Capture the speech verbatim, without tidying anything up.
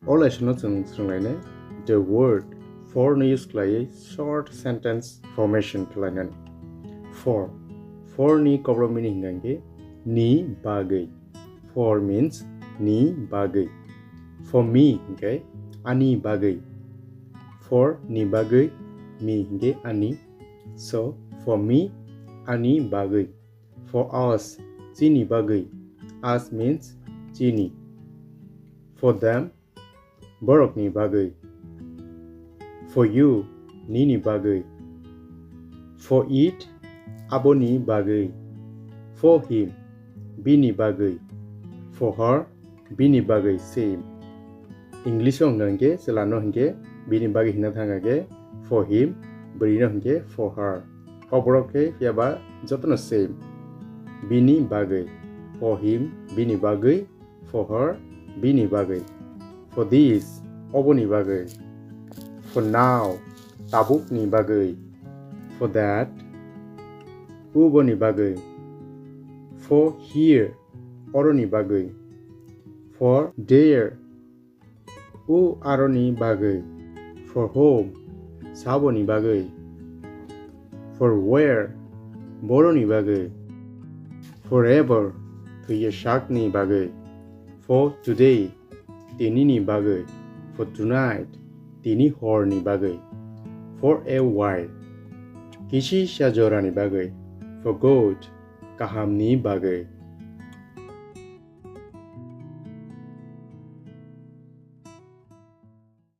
O lesson-o chwng swrwnglainai the word for no use khlaiwi short sentence formation khlainani. For, for ni kokborok meaning hwnkha hwnkhe ni bagwi. For means ni bagwi. For me hwnkhe ani bagwi. For ni bagwi, me hwnkhe ani. So, for me, ani bagwi. For us, chini bagwi. Us means chini. For them, borokni bagwi. For you, nini bagwi. For it, aboni bagwi. For him, bini bagwi. For her, bini bagwi same. English o hwnkha hwnkhe chwla no hwnkhe bini bagwi hwnna thang khe for him, bwrwi no hwnkhe for her. Kokborok khe phiya ba jotono same. Bini bagwi, for him, bini bagwi, for her, bini bagwi. For this, oboni bagwi. For now, tabukni bagwi. For that, uboni bagwi. For here, oroni bagwi. For there, u aroni bagwi. For whom, saboni bagwi. For where, boroni bagwi. Forever, thwiya sakni bagwi. For today, tinini bagwi. For tonight, tini horni bagwi. For a while, kisisa jorani bagwi. For good, kahamni bagwi.